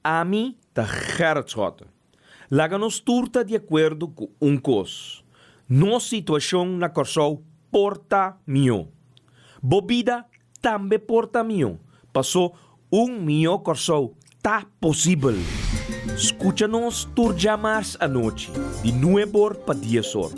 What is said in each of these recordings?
Ami ta Gerrit Schotte. Laga nos tur ta di akuerdo ku un kos, nos situashon na Kòrsou por ta mihó. Bo bida tambe por ta mihó, pasó un mihó Kòrsou ta posibel. Skucha nos tur djamars anochi di nueb'or pa dies'or,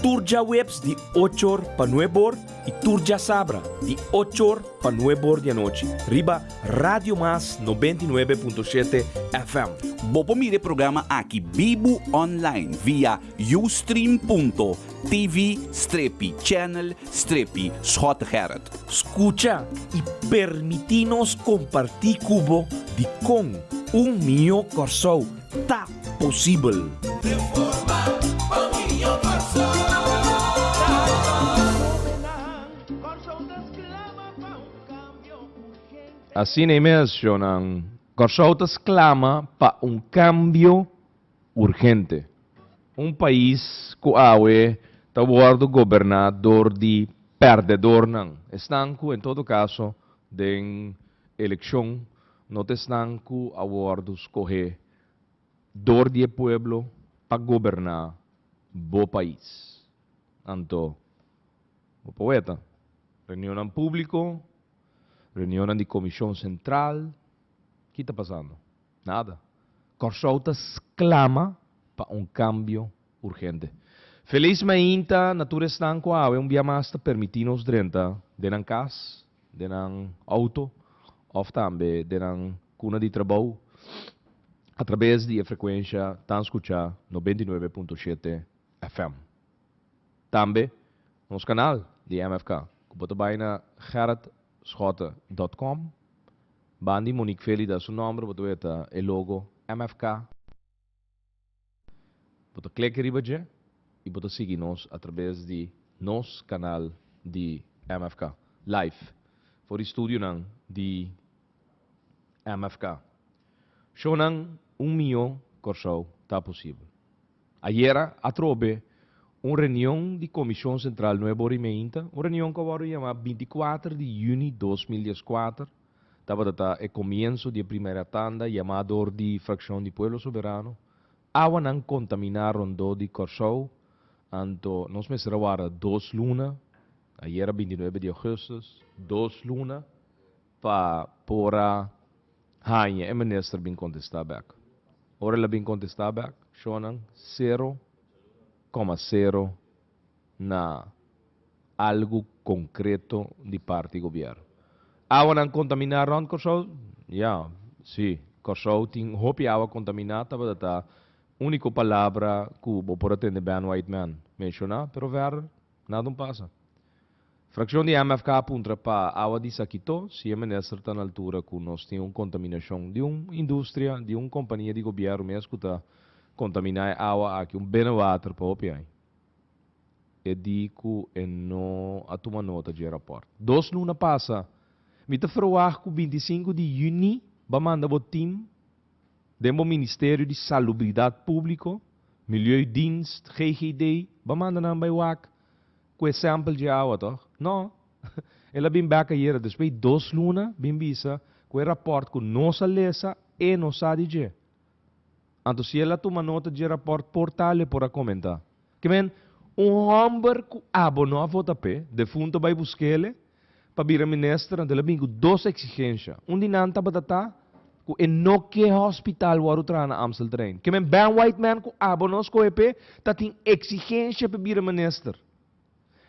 tur djaweps di och'or pa nueb'or i tur djasabra di och'or pa nueb'or di anochi riba Radio Mas 99.7 FM. Bo por mira e programa aki bibu online via ustream.tv strepi channel strepi Schottegerrit. Skucha i permití nos kompartí ku bo dikon un mihó Kòrsou ta posibel. Asina ei mes, shownan, Kòrsou ta sklama pa un kambio urgente. Un pais ku awe ta wòrdu goberná dor di pèrdedornan, esnan ku en todo kaso den elekshon no ta esnan ku a wòrdu skohé dor di e pueblo pa goberná bo pais. Anto, bo por weta, reunionnan públiko, reunionnan di Komishon Sentral, ki ta pasando? Nada. Kòrsou ta sklama pa un kambio urgente. Felis mainta na tur esnan ku awe un bia mas ta permití nos drenta den nan kas, den nan outo òf tambe den nan kuna di trabou atrabes di e frekuensha tan skuchá 99.7 FM. Tambe nos kanal di MFK ku bo ta bai na gerritschotte.com. Bandi Monique Felida su nomber bo ta weta e logo MFK. Bo ta klek riba dje y bo ta sigui nos a traves di nos canal di MFK live for di studionan di MFK. Shownan un miyo Corsou ta posibel. Ayera atrobe un reunion di Comision Central Nuevo Rimehinta, un reunion cu a wordo yama 24 di juni 2014, tabata ta e comienzo di e primera tanda yama dor di fraccion di Pueblo Soberano, awanan contamina rondó di Corsou, anto nos mester a warda dos luna, ayera 29 di augustus, dos luna pa por a haña e minister bin contesta bek. Ora el a bin contesta bek, shownan sero coma sero na algo concreto di parti gobierno. Awanan contamina rond Corsou? Ya, si, Corsou tin hopi awa contamina, tabata ta unico palabra cu bo por a tende Ben Whiteman menciona, pero verder nada un pasa. Fraccion di MFK a puntra pa awa di Sakito si e minister ta na altura cu nos tin un contaminacion di un industria, di un compania di gobierno mes cu ta contamina e awa aki, un binnenwater pa hopi aña. E di cu e no a tuma nota dje rapport. Dos luna pasa, mi ta verwagt cu 25 di juni ba manda bo team den bo Ministerio di Salubridad Publico, Milieudienst, GGD, ba manda nan bay wak cu e sample dje awa, toch? No. El a bin bek ayera, despues di dos luna, bin bisa cu e rapport cu nos a lesa, e no sa di dje. Anto si el a tuma nota dje rapport por tal e por a comenta. Ke men, un homber cu abo no a vota p'e, defunto bay busk'ele pa bira minister, anto el a bin cu dos exigencia. Un di nan tabata ta cu e no ke hospital wòrdu traha na Amstelterrein. Ke men, Ben Whiteman cu abo no scohe p'e, ta tin exigencia p'e bira minister.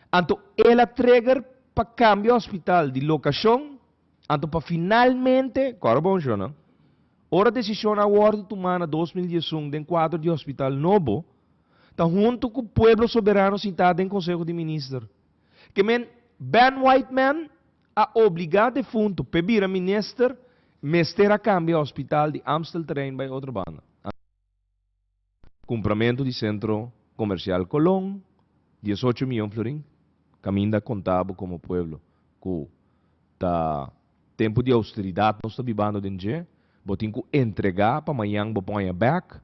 Anto el a trigger pa cambia hospital di locacion. Anto pa finalmente, kòrda bon shownan, ora desishon a wòrdu tumá na 2011 den kuadro di hospital nobo, ta huntu ku Pueblo Soberano sintá den Konseho di Minister. Ke men Ben Whiteman a obligá defuntu p'e bira minister, mester a kambia hospital di Amstelterrein bai otro banda. Kumpramentu di Sentro Komersial Colón, 18 miyon florin, kaminda konta bo komo pueblo ku ta tempu di austeridat nos ta bibando den dje, bo tin ku entregá pa mañan bo por haña bèk,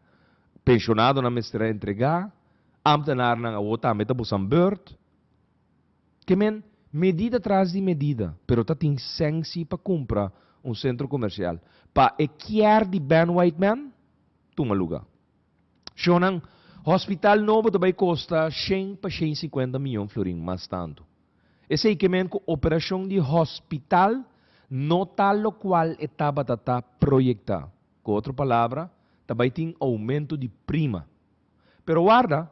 penshonadonan mester a entregá, ámtenarnan awor tambe ta bosan bùrt. Ke men, medida tras di medida, pero ta tin sènsi pa kumpra. un sentro komersial pa e kier di Ben Whiteman tuma luga. Shonnan, hospital nobo ta bai kosta shen pa shen sinkuenta miyon florin mas tantu. Esei ke men ku operashon di hospital no ta lokual e tabata ta proyektá. Ku otro palabra, ta bai tin oumento di prima. Pero warda,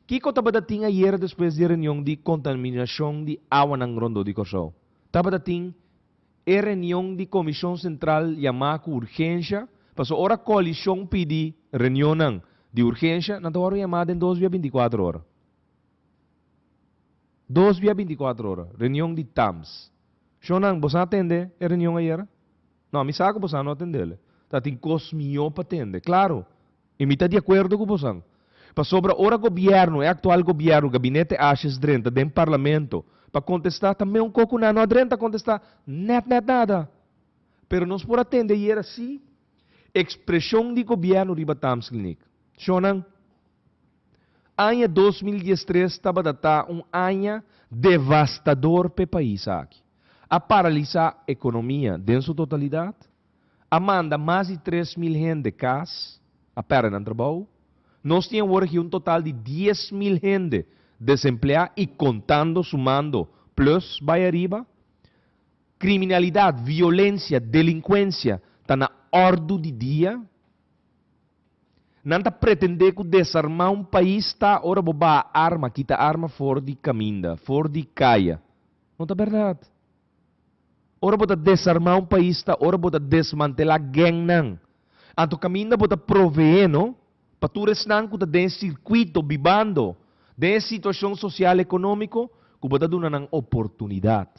kiko tabata tin ayera despues di e reunion di kontaminashon di awanan rondó di Kòrsou? Tabata tin e reunion di Komishon Sentral yamá ku urgensha, pasobra ora koalishon pidi reunionnan di urgensha, nan ta wòrdu yamá den dos bia bintikuater ora. Dos bia bintikuater ora, reunion di TAMS. Shonnan, boso a atende e reunion ayera? No, mi sa ku boso no a atendel. Ta tin kos mihó pa tende. Klaro, i mi ta di akuerdo ku boso. Pasobra ora gobièrnu, e aktual gobièrnu, gabinete Asjes drenta den parlamento pa kontestá, ta meun kos ku nan no a drenta kontestá nèt nèt nada. Pero nos por a tende ayera sí ekspreshon di gobièrnu riba TAMS Kliniek. Shonnan. Aña 2013 tabata ta un aña devastador p'e pais aki. A paralisá ekonomia den su totalidat, a manda mas di 3000 hende kas, a pèrdè nan trabou. Nos tin awor aki un total di 10,000 hende desempleá i kontando, sumando plus bai ariba. Kriminalidat, violensia, delinkuensia ta na òrdu di dia. Nan ta pretendé ku desarmá un pais ta ora bo baha arma, kita arma for di kaminda, for di kaya. No ta bèrdat. Ora bo ta desarmá un pais ta ora bo ta desmantelá gèngnan. Anto kaminda bo ta proveé, no, pa tur esnan ku ta den e sirkuito bibando den e situashon sosial ekonómiko ku bo ta duna nan oportunidat.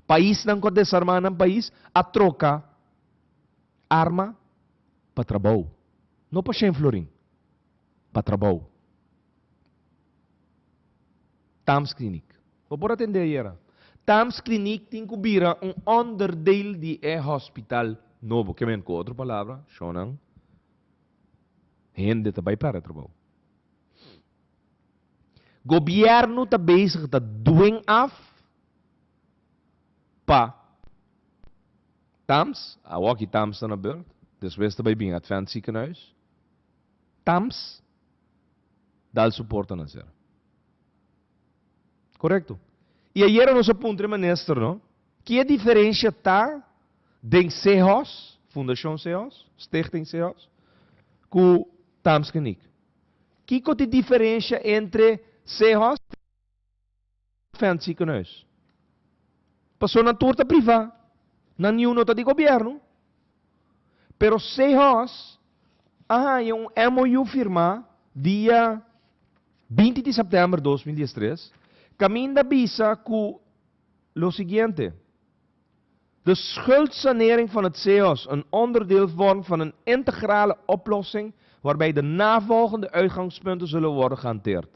Paisnan ku a desarmá nan pais a troka arma pa trabou, no pa shen florin, pa trabou. Tams Kliniek. Bo por atendé ayera. Tams Kliniek tin ku bira un onderdeel di e hospital nobo. Ke men ku otro palabra, shonnan, hende ta bai pèrdè trabou. Gobièrnu ta bezig ta dwing af pa. Tams, awor ki Tams ta na beurt, despues ta bai bin Advent Ziekenhuis. Tams dal su porta na sera. Korekto. I ayera nos a puntra e minister, no, ki e diferensha ta den Sehos, Fundashon Sehos, Stichting Sehos, ku Tams Kliniek. Kiko ta e diferensha entre Sehos Advent Ziekenhuis? Pasobra nan tur ta privá, nan niun no ta di gobièrnu. Pero Sehos a haña un MOU firmá dia 20 di sèptèmber 2013, kaminda bisa ku lo siguiente, De schuldsanering van het Sehos een onderdeel vormt van een integrale oplossing waarbij de navolgende uitgangspunten zullen worden gehanteerd.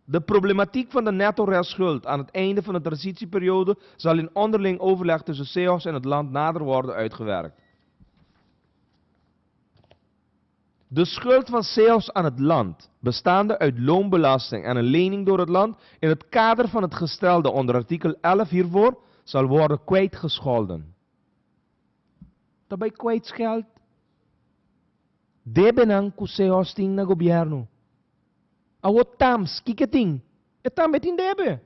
De problematiek van de netto restschuld aan het einde van de transitieperiode zal in onderling overleg tussen Sehos en het land nader worden uitgewerkt. De schuld van Sehos aan het land, bestaande uit loonbelasting en een lening door het land, in het kader van het gestelde onder artikel 11 hiervoor, zal worden kwijtgescholden. Ta bai kwijtscheld debenan ku Sehos tin na gobièrnu. Awor Tams, kiko e tin? E tambe tin debe.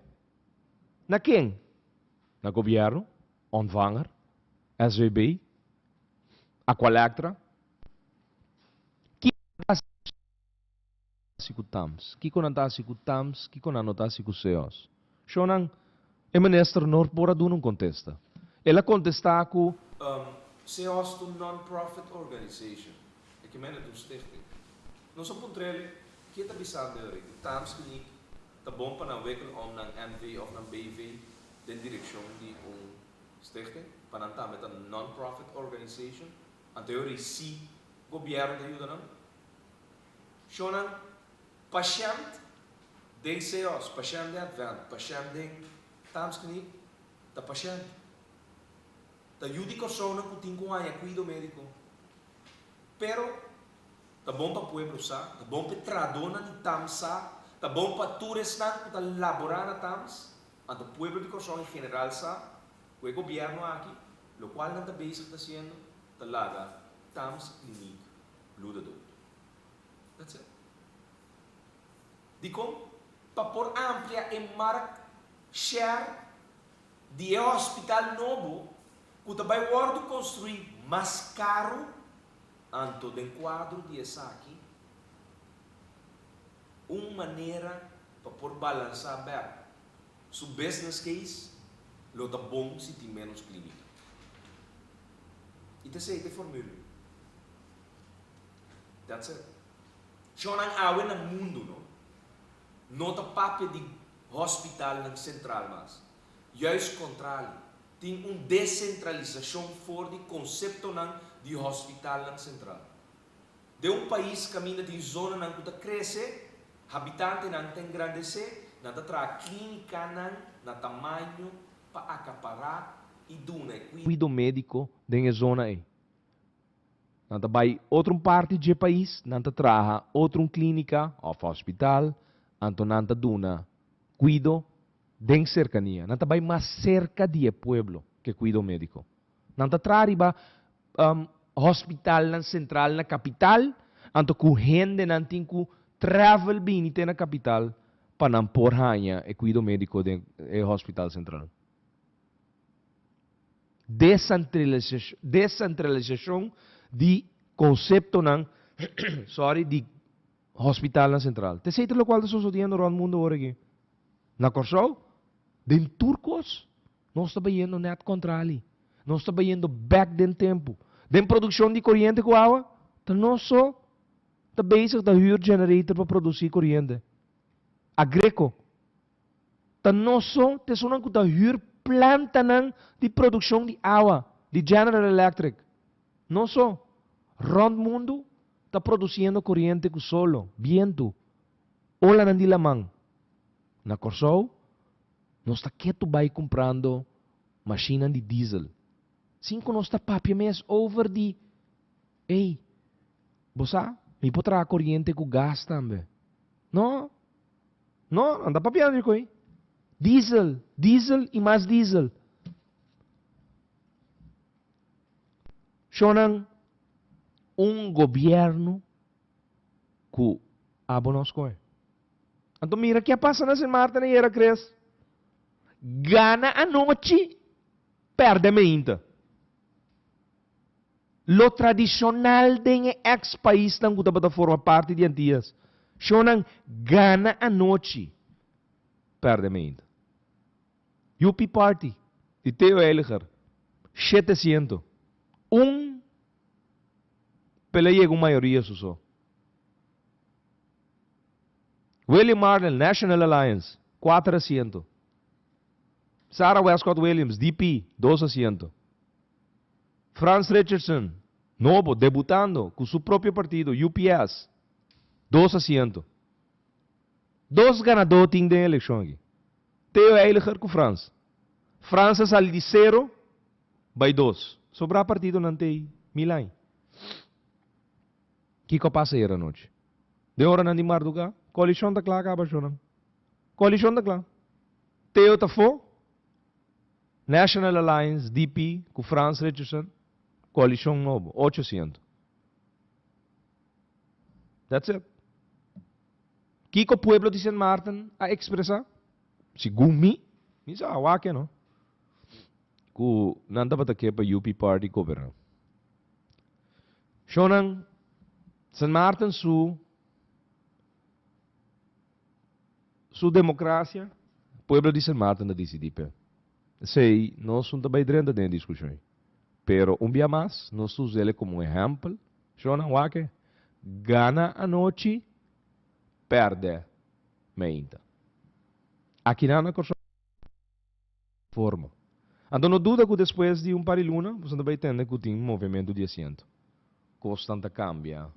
Na ken? Na gobièrnu, ontvanger, SVB, Aqualectra. Kiko nan ta hasi ku Tams? Kiko nan ta hasi ku Tams? Kiko nan no ta hasi ku Sehos? Shownan, e minister no por a duna un kontesta. El a kontestá ku. Sehos ta un non-profit organization, e ke mende ta un stichting. Nos a puntr'el ke ta bisando e ora ku Tams Kliniek ta bon pa nan wikkel om nan NV òf nan BV den direkshon di un stichting, pa nan tambe ta non-profit organization. Anto e ora ei sí gobièrnu ta yuda nan. Shownan, pashènt den Seos, pashènt den Advent, pashènt den Tams Kliniek ta pashènt. Ta yu di Kòrsounan ku tin ku haña kuido médiko. Pero ta bon pa pueblo sa, ta bon pa e trahadónan di Tams sa, ta bon pa tur esnan ku ta laborá na Tams, anto pueblo di Kòrsou en general sa. Ku e gobièrnu aki, lokual nan ta bezig ta hasiendo ta laga Tams Kliniek bluda dood. That's it. Dikon? Pa por amplia e mark share di e hospital nobo ku ta bai wòrdu konstruí mas karu, anto den kuadro di esaki un manera pa por balansá bèk su business case lo ta bon si tin ménos klínika. I ta esei ta e formula. That's it. Shonnan awe na mundu no no ta papia di hospitalnan sentral mas. Juist kontrali, tin un desentralisashon for di konseptonan di hospitalnan sentral. Den un pais kaminda tin zonanan ku ta krese, habitantenan ta engrandesé, nan ta traha klínikanan na tamaño pa akapará i duna e kuido médiko den e zona ei. Nan ta bai otro un parti dje pais, nan ta traha otro un klínika òf hospital, anto nan ta duna kuido den serkania. Nan ta bai mas serka di e pueblo ku e kuido médiko. Nan ta traha riba hospitalnan sentral na kapital, anto ku hendenan tin ku travel bini te na kapital pa nan por haña e kuido médiko den e hospital sentral. Desentralisashon di konseptonan, sorry, di hospitalnan sentral. Ta esei ta lokual ta sosodiendo rònt mundu awor aki. Na Kòrsou, den tur kos, nos ta bayendo nèt kontrali. Nos ta bayendo bèk den tempu. Den produkshon di koriente ku awa, ta nos so ta bezig ta hür generator pa produsí koriente. Agreco. Ta nos so ta esunnan ku ta hür plantanan di produkshon di awa di General Electric. Nos so. Rònt mundu ta produsiendo koriente ku solo, bientu, olanan di laman. Na Kòrsou nos ta ketu bai kumprando mashinnan di diesel. Sin ku nos ta papia mes over di, ey, bo sa, mi por traha koriente ku gas tambe. No. No, nan ta papiando di koe. Diesel, diesel y mas diesel. Shonnan, un gobierno cu abo no scohe. Anto mira ke a pasa na Sint Maarten ayera, Chris. Gana anochi, perde meinta. Lo tradishonal den e eks paisnan ku tabata forma parti di Antias. Shonnan gana anochi, pèrdè meinta. UP Party di Theo Heiliger, 700. Un p'el a yega un mayoria su so. William Marlin, National Alliance, kuater asiento. Sarah Wescot Williams, DP, dos asiento. Frans Richardson, nobo, debutando cu su propio partido, UPS, dos asiento. Dos ganador tin den eleccion aki. Theo Heiliger cu Frans. Frans a sali di cero bay dos. Sobra partidonan t'ey mil aña. Kico a pasa ayer anochi? Den oranan di marduga, coalicion ta cla caba, shownan. Coalicion ta cla. Theo ta fo. National Alliance, DP, ku Frans Richardson, koalishon nobo, ocho asiento. That's it. Kiko pueblo di Sint Maarten a ekspresá? Segun mi, mi sa awake no, ku nan tabata ke pa UP Party goberná. Shownan, Sint Maarten su Su democracia, pueblo di Sint Maarten ta dicidi p'e. Esey nos no ta bay drenta den e discusion ey. Pero un bia mas nos ta us'el como un ehempel, Shona, wak e, gana anochi, perde meinta. Akinan na Corsou forma. Anto no duda cu despues di un par di luna boso ta bay tende cu tin movemento di asiento. Cosnan ta cambia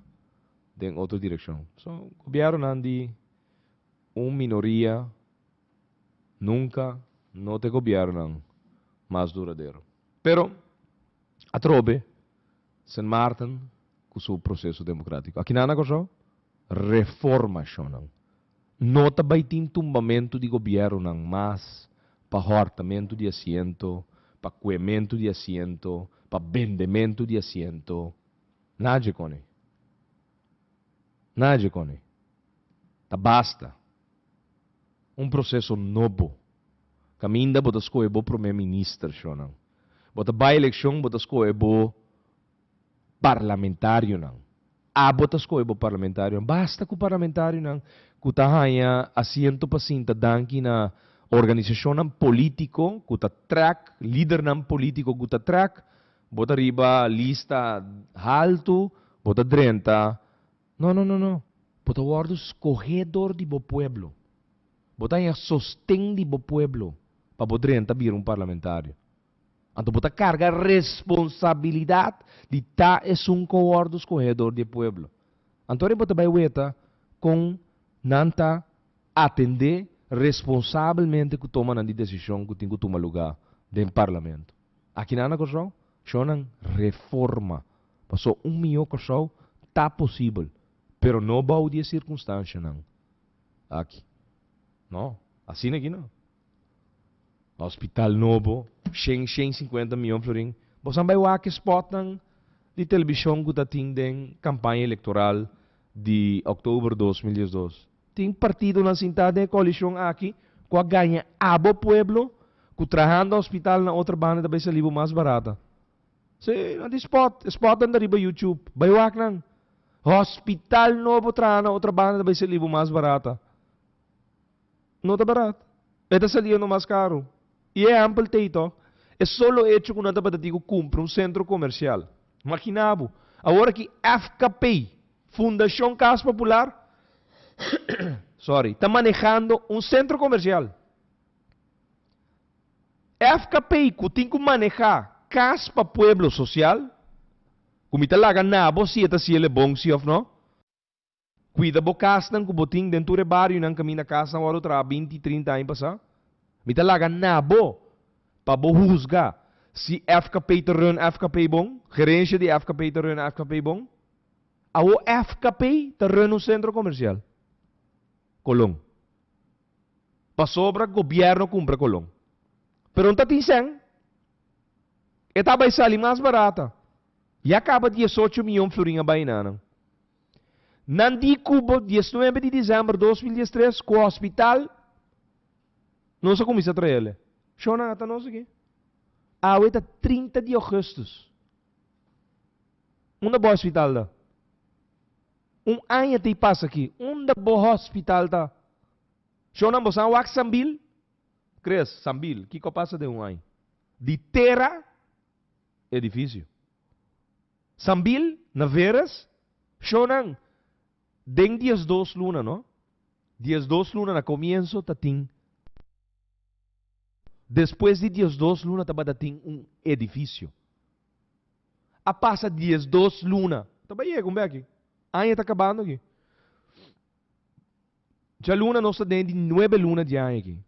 den otro direccion. So, gobiernonan di un minoria nunca no ta e gobiernonan mas duradero. Pero, atrobe, Sint Maarten cu su proceso democratico. Akinan na Corsou, reformacionnan. No ta bay tin tumbamento di gobiernonan mas pa hortamento di asiento, pa kuementu di asiento, pa bendementu di asiento. Nadje kone. Nadje kone. Ta basta. Un proseso nobo. Kaminda bo ta skohe bo prome minister, shonnan. Bo ta bai elekshon, bo ta skohe bo parlamentarionan. Abo ta skohe bo parlamentarionan. Basta ku parlamentarionan ku ta haña asiento pa sinta danki na organisashonnan polítiko ku ta trèk, lidernan polítiko ku ta trèk, bo ta riba lista haltu, bo ta drenta. No, no, no, no. Bo ta wòrdu skohé dor di bo pueblo. Bo ta haña sosten di bo pueblo pa bo drenta bira un parlamentario. Anto bo ta karga responsabilidat di ta esun ku a wòrdu skohé dor di e pueblo. Anto ora bo ta bai weta kon nan ta atendé responsabelmente ku tomanan di desishon ku tin ku tuma lugá den parlamento. Akinan na Kòrsou, shonnan reforma paso un mihó Kòrsou ta posibel, pero no bou di e sirkunstanshanan aki. No, asina aki no. Hospital nobo, shen, shen sinkuenta mion florin. Bosan bai wak e spotnan di telebishon ku ta tin den kampaña elektoral di oktober 2012. Tin partidonan sintá den e koalishon aki ku a gaña abo pueblo ku trahando hospital na otro banda ta bai sali bo mas barata. Sí, nan tin spot. E spotnan ta riba YouTube. Bai wak nan. Hospital nobo traha na otro banda ta bai sali bo mas barata. No ta barat. E ta saliendo mas karu. I e ehèmpel t'ei tòg. E solo echo ku nan tabata tin ku kumpra un sentro komersial. Magina bo, awor aki FKP, Fundashon Kas Popular, sorry, ta manehando un sentro komersial. FKP ku tin ku manehá kas pa pueblo sosial, ku mi ta laga na bo si e ta siel e bon si òf no. Cuida bo casnan cu bo tin den tur e barionan caminda casnan worde traha binti, trinta aña pasa. Mi ta laga na bo pa bo huzga si FKP ta run FKP bon, gerencia di FKP ta run FKP bon. Awo FKP ta run un centro comercial, Colon. Pasobra gobierno cumpra Colon. Pero no ta tin cen. E ta bay sali mas barata. Ya caba 18 miyon florin a bay na nan. Nan di ku bo 19 di december 2013 ku hospital nos a kuminsá traele. Shona ata nos aki. Awe ta 30 di augustus. Unda bo hospital ta? Un aña ta i pasa aki. Unda bo hospital ta? Shona bo sa wak Sambil? Chris, Sambil, kiko a pasa den un aña? Di tera edifisio. Sambil, na Veres, shownan den 12 luna no, 12 luna na comienzo ta tin, despues di 12 luna tabata tin un edificio. A pasa 12 luna, ta bai yega un beki, aña ta cabando aki. Djaluna nos ta den di nuebe luna di aña aki.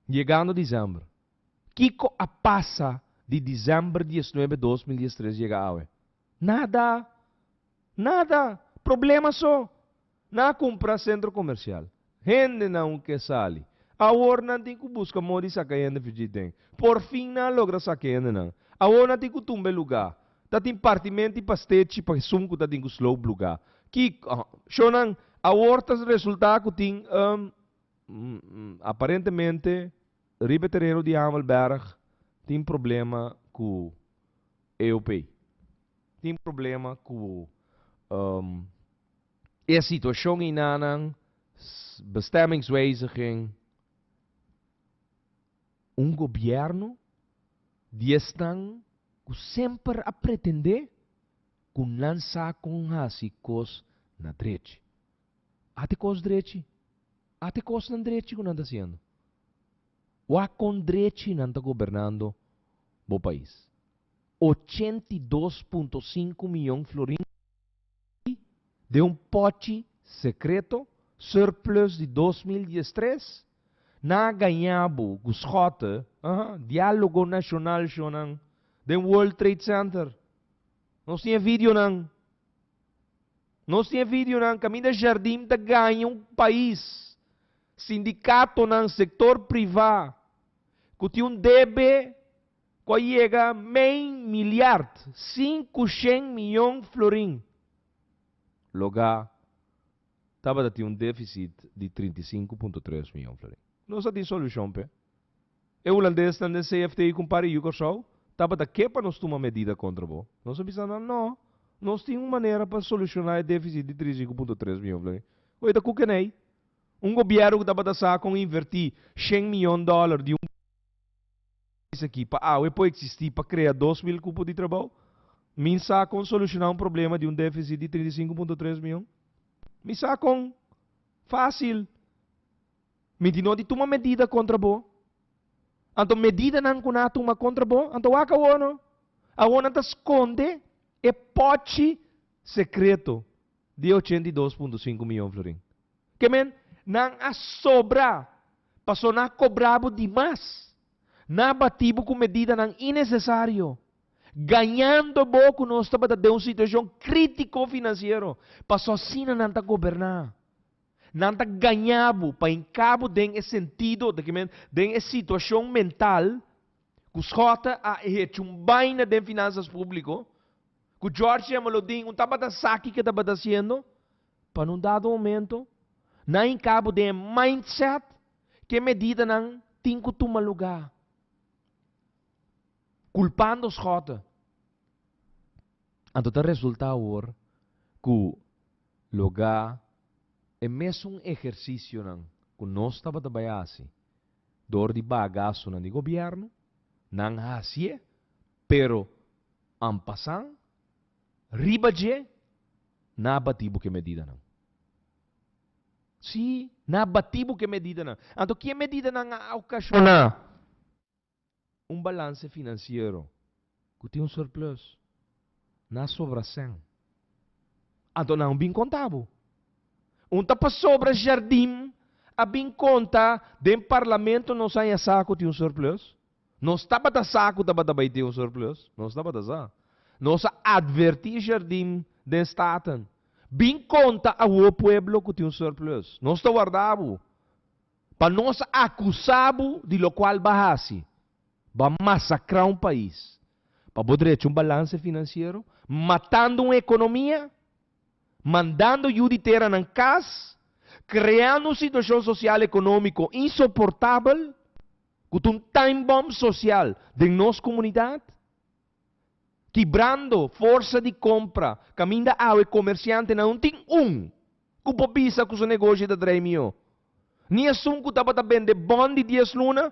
Yegando december. Kiko a pasa di december 19 2013 yega awe? Nada! Nada! Problema so! Nan a cumpra centro comercial. Hendenan un ke sali. Awor nan tin cu busca modo di saca hende fiji den. Por fin nan a logra saca hendenan. Awor nan tin cu tumba e lugar. Ta tin partimento di pastechi pa esun cu ta tin cu sloop lugar. Kiko? Shownan, awor ta resulta cu tin Aparentemente riba e tereno di Hamelberg tin problema ku EOP. Tin problema ku e situashon einanan, bestemmingswijziging. Un gobièrnu di esnan ku semper a pretendé ku nan sa kon hasi kos na drechi. Ate kos drechi. Ate kosnan drechi ku nan ta hasiendo. Wak kon drechi nan ta gobernando bo pais. 82.5 miyon florin den un pochi sekreto, surplus di 2013, nan a gaña bo ku Schotte, aha, Diálogo Nashonal shownan, den World Trade Center. Nos tin e videonan. Nos tin e videonan kaminda Jardim ta gaña un pais, sindikatonan, sektor privá. ku tin un debe ku a yega mei miliard, 500 mion florin. Logá tabata tin un défisit di 35,3 mion florin. Nos a tin solushon p'e. E hulandesnan den CFT ku un par di yu Kòrsou tabata ke pa nos tuma medida kontra bo. Nos a bisa nan, No, nos tin un manera pa solushoná e défisit di 35,3 mion florin. Oye, ta ku kenei? Un gobièrnu ku tabata sa kon invertí shen mion dòler di un pais aki pa awe por eksistí pa krea 2000 kupo di trabou? Mi sa kon solushoná un problema di un défisit di 35,3 mion. Mi sa kon. Fásil. Mi di no di tuma medida kontra bo. Anto medidanan ku nan a tuma kontra bo, anto wak awor no. Awor nan ta skonde e pòchi sekreto di 82,5 mion florin. Ke men, nan a sobra, pasobra nan a kobra bo di mas. Nan a bati bo ku medidanan innesesario, gañando bo ku nos tabata den un situashon krítiko finansiero, pasobra asina nan ta goberná. Nan ta gaña bo pa hinka bo den e sentido, den e situashon mental ku Schotte a hecho un baina den finansas públiko, ku George Jamaloodin un tabata sa kiko e tabata hasiendo, pa na un dado momento nan hinka bo den e mindset ku e medidanan tin ku tuma lugá, kulpando Schotte. Anto ta resultá awor ku logá e mesun ehersisionan ku nos tabata bai hasi dor di baha gastunan di gobièrnu, nan hasié, pero en passant riba dje nan a bati bo ku e medidanan. Sí, nan a bati bo ku e medidanan. Anto ki e medidanan a okashoná? Un balanse finansiero ku tin un surplus, nan a sobra sèn. Anto nan bin konta bo. Un ta pasobra Jardim a bin konta den parlamento nos haña sa ku tin un surplus. Nos tabata sa ku tabata bai tin un surplus. Nos tabata sa. Nos a advertí Jardim den Staten. Bin konta awor pueblo ku tin un surplus. Nos ta warda bo. Pa nos akusá bo di lokual bo a hasi, bo a masakrá un pais, pa bo drecha un balanse finansiero, matando un ekonomia, mandando yu di tera nan kas, kreando un situashon sosial ekonómiko insoportabel, ku ta un time bomb sosial den nos komunidat, kibrando forsa di kompra kaminda awe komersiantenan no tin un ku por bisa ku su negoshi ta drei mihó. Ni esun ku tabata bende bon di dies luna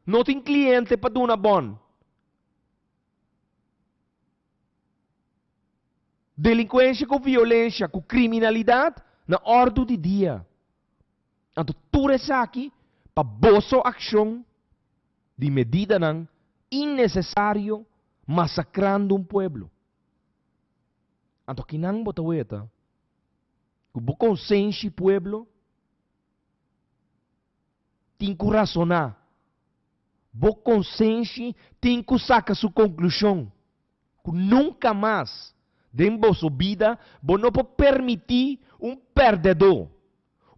no tin kliente pa duna bon. Delinkuensha ku violensha ku kriminalidat na òrdu di dia. Anto tur esaki pa boso akshon di medidanan innesesario masakrando un pueblo. Anto kinan bo ta weta ku bo konsenshi pueblo tin ku rasoná, bo konsenshi tin ku saka su konklushon ku nunka mas den boso bida bo no por permití un pèrdèdó,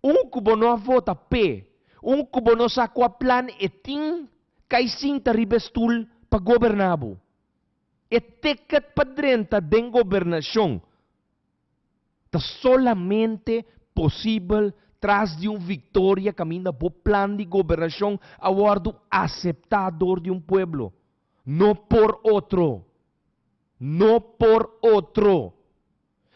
un ku bo no a vota p'e, un ku bo no sa kua plan e tin, kai sinta riba e stul pa goberná bo. E ticket pa drenta den gobernashon ta solamente posibel tras di un viktoria kaminda bo plan di gobernashon a wòrdu aseptá dor di un pueblo. No por otro. No por otro.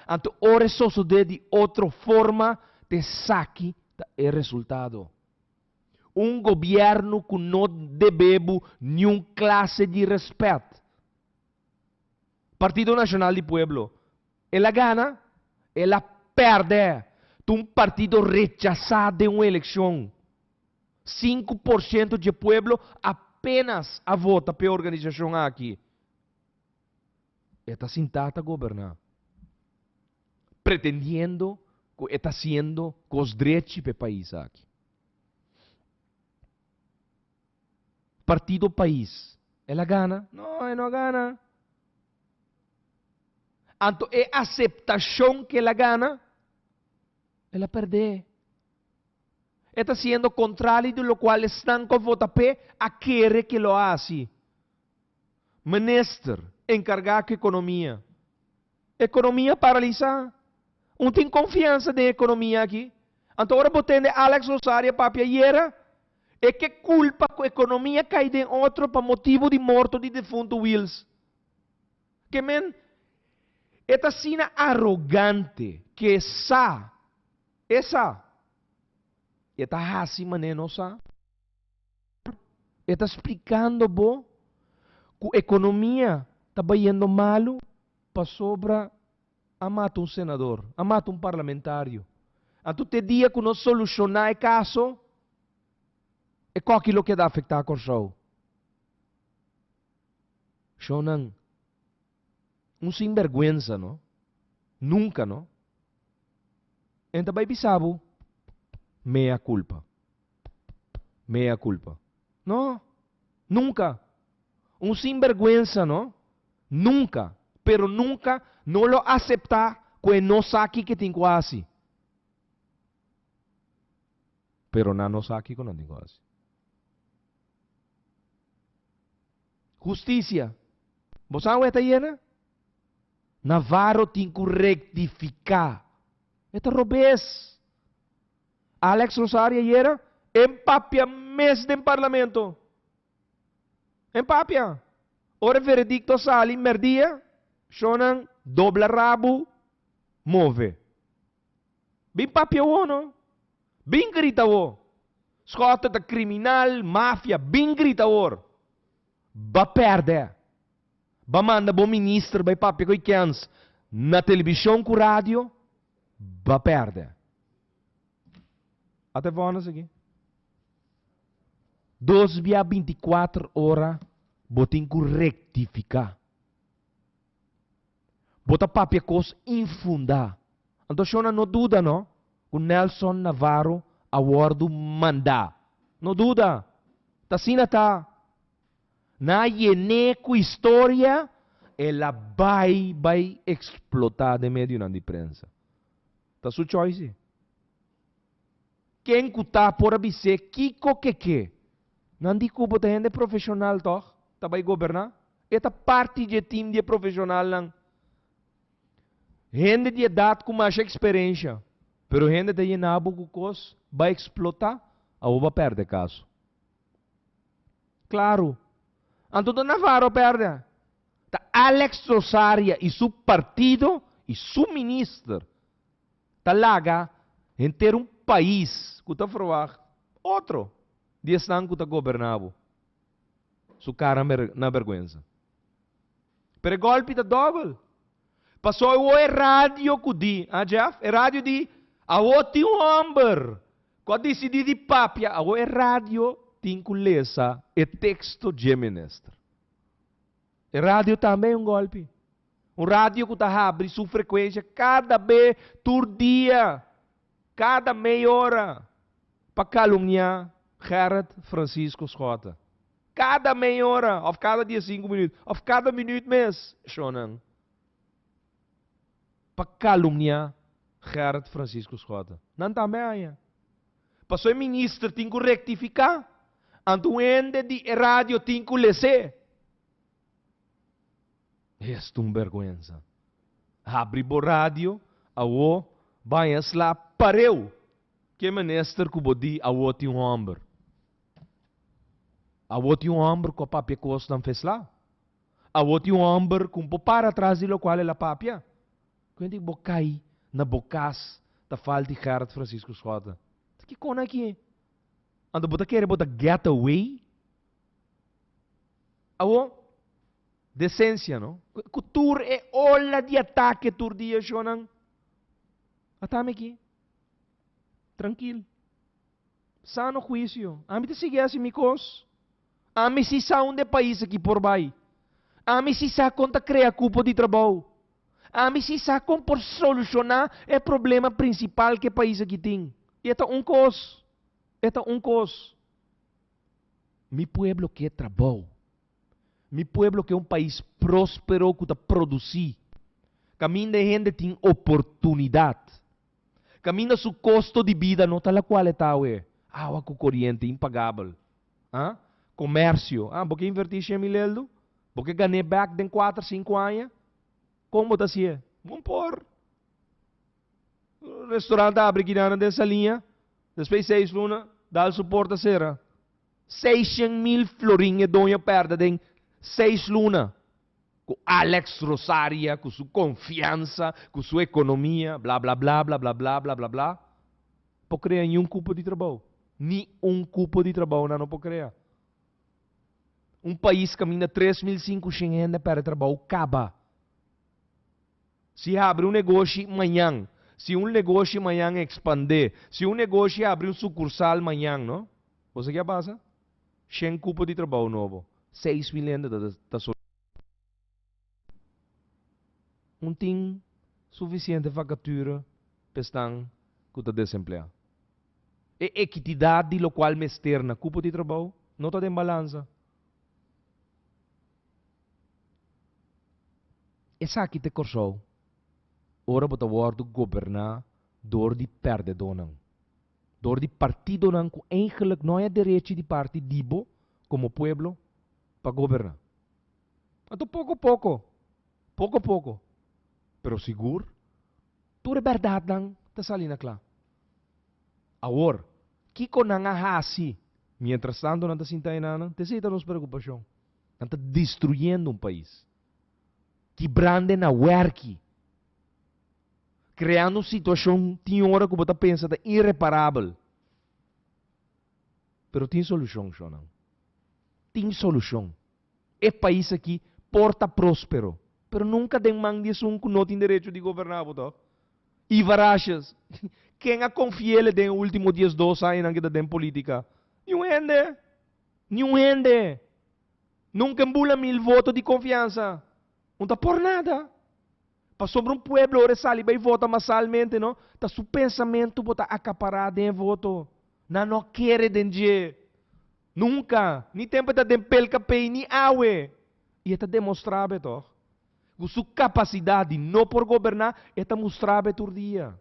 Anto ora e sosodé di otro forma, ta esaki ta e resultado. Un gobièrnu ku no debe bo niun klase di rèspèt. Partido Nashonal di Pueblo, el a gana, el a pèrdè. Ta un partido rechasá den un elekshon. 5% dje pueblo apénas a vota p'e organisashon aki. E ta sintá ta goberná, pretendiendo ku e ta hasiendo kos drechi p'e pais aki. Partido Pais, el a gana? No, e no a gana. Anto e aseptashon ku el a gana, el a pèrdè. E ta hasiendo kontrali di lokual esnan ku a vota p'e a kere ku lo a hasi. Minister enkargá ku ekonomia. Ekonomia paralisá. Un tin konfiansa den ekonomia aki? Anto ora bo tende Alex Rosaria papia ayera, e ke kulpa ku ekonomia kai den otro pa motibu di morto di defuntu Wiels. Ke men, e ta asina arogante ke sa, e sa, e ta hasi manera no sa. E ta splikando bo ku ekonomia ta bayendo malu pasobra a mata un senador, a mata un parlamentario. Anto te dia ku no solushoná e kaso, e koki lo keda afektá Kòrsou. Shownan, un sinbèrgwensa no, nunka no. En ta bai bisa bo mea kulpa. Mea culpa. No, nunca. Un sinberguensa, no? Nunca, pero nunca no lo acepta cu e no sa kico e tin cu haci. Pero nan no sa kico nan tin cu haci. Husticia. Bo sa awe ta yena? Navarro tin cu rectifica. E ta robes. Alex Rosario ayera en papia mes den parlamento. En papia. Ora e veredicto a sali merdia, shownan dobla rabu, move. Bin papia awo no. Bin grita awo. Schotte ta criminal, mafia, bin grita awor. Ba perde. Ba manda bo minister bai papia cu e kens na television cu radio, ba perde. Ata e vònes aki. Dos bia binti kuater ora bo tin ku rektifiká. Bo ta papia kos infundá. Anto shona no duda no ku Nelson Navarro a wòrdu mandá. No duda. Ta asina ta. Nan a yen'é ku historia, el a bai bai eksplotá den medionan di prensa. Ta su choice. Ken ku ta por a bis'é kiko ke ke. Nan di ku bo ta hende profeshonal tòg? Ta bai goberná? E ta parti di e tim di e profeshonalnan. Hende di edat ku masha eksperensha. Pero hende ta yena bo ku kos bai eksplotá, awor bo a pèrdè kaso. Klaru. Anto ta Navarro a pèrdè. Ta Alex Rosaria i su partido i su minister ta laga henter un pais ku ta verwagt otro di esnan ku ta goberná bo su kara na bergwensa. Pero e gòlpi ta dòbel. Paso awor e radio ku di, ah Jeff, e radio di awor tin un hòmber ku a disidí di papia, awor e radio tin ku lesa e teksto dje minister. E radio tambe e un gòlpi. Un radio ku ta habri su frekuensha kada be, tur dia, kada mei ora, pa kalumniá Gerrit Francisco Schotte. Kada mei ora, òf kada diesinku minüt, òf kada minüt mes, shonnan, pa kalumniá Gerrit Francisco Schotte. Nan tambe haña. Pasobra e minister tin ku rektifiká, anto un hende di e radio tin ku les'é. Esta un bergwensa. Habri bo radio, awo baña sla pareu ke minister ku bo di awo tin un homber. Awo tin un homber ku a papia kosnan fe sla. Awo tin un homber ku por para tras di lokual el a papia. Kuenti bo kai na bo kas ta falti Gerrit Francisco Schotte. Ta kikon aki? Anto bo ta kere bo ta get away? Awo, desensia no? Ku tur e ola di atake tur dia shownan, atami aki, trankil, sano huisio, ami ta sigui hasi mi kos, ami si sa unda e pais aki por bai, ami si sa kon ta krea kupo di trabou, ami si sa kon por solushoná e problema prinsipal ku e pais aki tin, i e ta un kos, e ta un kos. Mi pueblo ke trabou. Mi pueblo ke un pais próspero ku ta produsí. Kaminda e hende tin oportunidat. Kaminda su kosto di bida no ta lakual e ta awe. Awa ku koriente impagabel. Ah? Komersio. Ah, bo ke invertí 100.000 eldo? Bo ke gan'é bèk den kuater, sinku aña? Kon bo ta hasié? Bon por. Restaurant a abri kinan den Saliña, despues seis luna, dal su porta sera. 600.000 florin e doño pèrdè den seis luna. Ku Alex Rosaria, ku su konfiansa, ku su ekonomia, bla bla bla bla bla bla bla bla bla, por krea niun kupo di trabou. Ni un kupo di trabou nan no por krea. Un pais kaminda 3500 hende a pèrdè trabou kaba. Si habri un negoshi mañan, si un negoshi mañan ekspandé, si un negoshi habri un sukursal mañan, no? Bo sa ke a pasa? 100 kupo di trabou nobo, 6000 hende ta ta solisitá. Un tin sufisiente vakatura pa esnan ku ta desempleá. E ekitidat di lokual mester na kupo di trabou no ta den balansa. Esaki ta e Kòrsou ora bo ta wòrdu goberná dor di pèrdedónan, dor di partidonan ku eigenlik no hay derechi di parti di bo komo pueblo pa goberná. Anto poko poko, poko poko, pero sigur tur e bèrdatnan ta sali na kla. Awor, kiko nan a hasi miéntras tantu nan ta sinta enanan? Ta esei ta nos preokupashon. Nan ta destruyendo un pais. Kibrando na wèrki. Kreando un situashon tin ora ku bo ta pensa ta ireparabel. Pero tin solushon, shonnan. Tin solushon. E pais aki por ta próspero, pero nunka den man di esun ku no tin derecho di goberná bo, tòg? Ivar Asjes, ken a konfi'el den e último 12 añanan ku e ta den polítika? Niun hende! Niun hende! Nunka en bula 1000 voto di konfiansa. Un ta por nada. Pasobra un pueblo ora e sali bai vota masalmente no, ta su pensamentu bo ta akapará den e voto. Nan no kere den dje. Nunka! Ni tempu e ta den pelkapei ni awe. I e ta demostrá be tòg. Ku su kapasidat di no por goberná, e ta mustra be tur dia.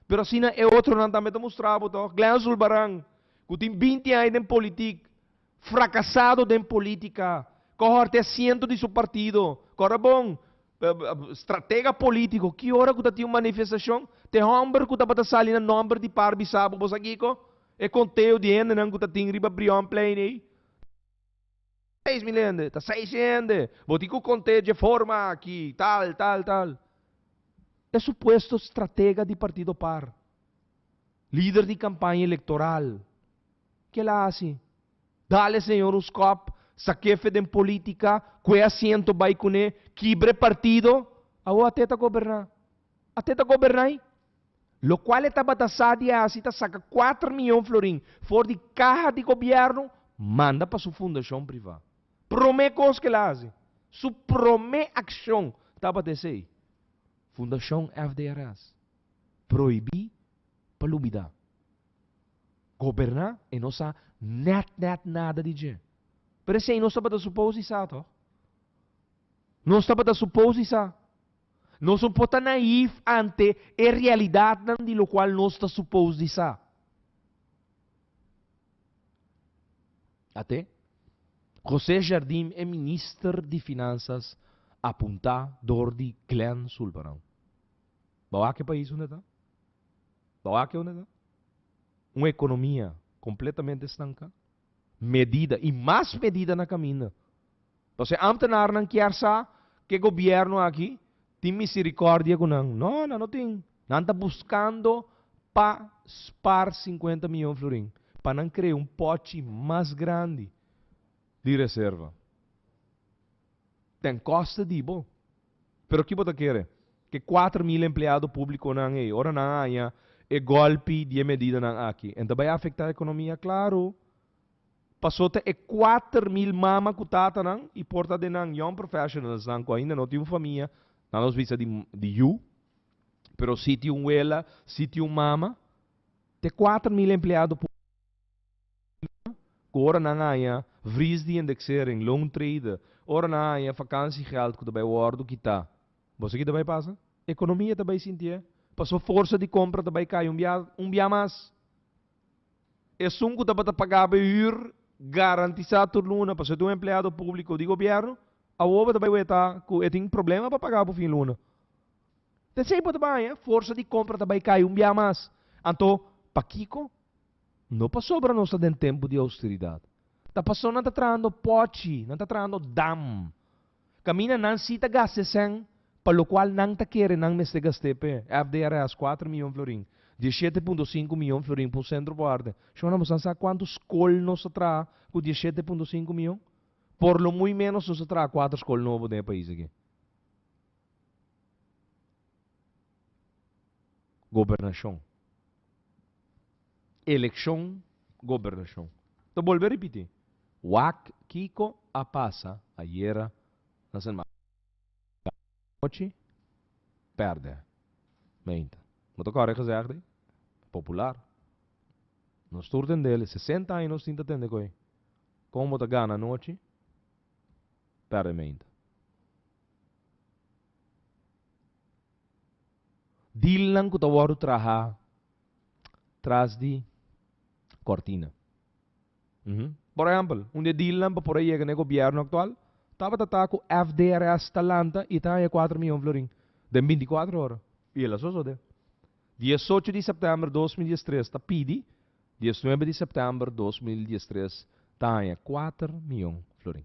Pero asina e otronan tambe ta mustra bo tòg. Glenn Zulbarán, ku tin 20 aña den politik, frakasado den politika, ku a hòrta e asiento di su partido, kòrda bon, stratega polítiko, ki ora ku ta tin un manifestashon, ta e hòmber ku tabata sali na nòmber di par bisa bo, bo sa kiko? E konteo di hendenan ku ta tin riba Brionplein ei, 6000 hende, ta seis hende, bo tin ku kont'é dje forma aki, tal, tal, tal. E supuesto stratega di partido par, lider di kampaña elektoral, ke el a hasi? Dale señor un skòp, sak'é fe den polítika, ku e asiento bai kuné, kibra e partido, awor at'é ta goberná. At'é ta goberná ei. Lokual e tabata sa di hasi ta saka kuater miyon florin for di kaha di gobièrnu manda pa su fundashon privá. Promé kos ku el a hasi, su promé akshon tabata esei, Fundashon FDRS. Prohibí pa lubidá. Goberná e no sa nèt nèt nada di dje. Pero esei nos tabata supos di sa tòg? Nos tabata supos di sa. Nos no por ta naïf ante e realidatnan di lokual nos ta supos di sa. Ate, José Jardim e minister di Finansas apuntá dor di Glenn Sulvaran. Bo wak e pais unda ta? Bo wak unda ta? Un ekonomia kompletamente stanká. Medida i mas medida na kaminda. Pasobra e ambtenarnan kier sa ku e gobièrnu aki tin misericordia ku nan. No, nan no tin. Nan ta buskando pa spar 50 miyon florin pa nan krea un pòchi mas grandi di reserva. Ten koste di bo. Pero ki bo ta kere? Ku e 4000 empleado públikonan ei, ora nan haña e gòlpi di e medidanan aki, en ta bai afektá ekonomia? Klaru. Paso ta e 4000 mama ku tatanan i por ta den nan young professionalsnan ku ainda no tin un famia, nan nos bisa di di yu, pero si tin un wela, si tin un mama, ta e 4000 empleado públiko ku ora nan haña vries di indexering, loontrede, ora nan haña vakantiegeld ku ta bai wòrdu kitá. Bo sa ki ta bai pasa? Ekonomia ta bai sintié, paso forsa di kompra ta bai kai un bia un bia mas. Esun ku tabata paga bo e hür garantisá tur luna pasobra e ta un empleado públiko di gobièrnu, awor bo ta bai weta ku e tin problema pa paga bo fin luna. T'esei bo ta baña, forsa di kompra ta bai kai un bia mas. Anto, pakiko? No pasobra nos ta den tempu di ousteridat. Ta pasobra nan ta trahando pòchi, nan ta trahando dam. Kaminda nan si ta gasta e sèn pa lokual nan ta kere nan mester gast'é p'e, FDRS, kuater miyon florin, dieshete punto sinku miyon florin pa un sentro pa arte. Shona, boso nan sa kuantu skol nos ta traha ku 17.5 miyon? Por lo muy ménos nos ta traha kuater skol nobo den e pais aki. Gobernashon. Elekshon, gobernashon. Ta bolbe ripití. Wak kiko a pasa ayera na Sint Maarten. Anochi, pèrdè. Meinta. Bo ta kòrda e gezegde ei? Popular. Nos tur tend'el. Sesenta aña nos tin ta tende koe. Kon bo ta gana anochi, pèrdè meinta. Dealnan ku ta wòrdu traha tras di kòrtina. Por ehèmpel, un di e dealnan pa por a yega na e gobièrnu aktual tabata ta ku FDRS ta lanta i ta haña kuater mion florin den binti kuater ora. I el a sosodé. Diesocho di sèptèmber 2013 ta pidi, 19 di sèptèmber 2013 ta haña kuater mion florin.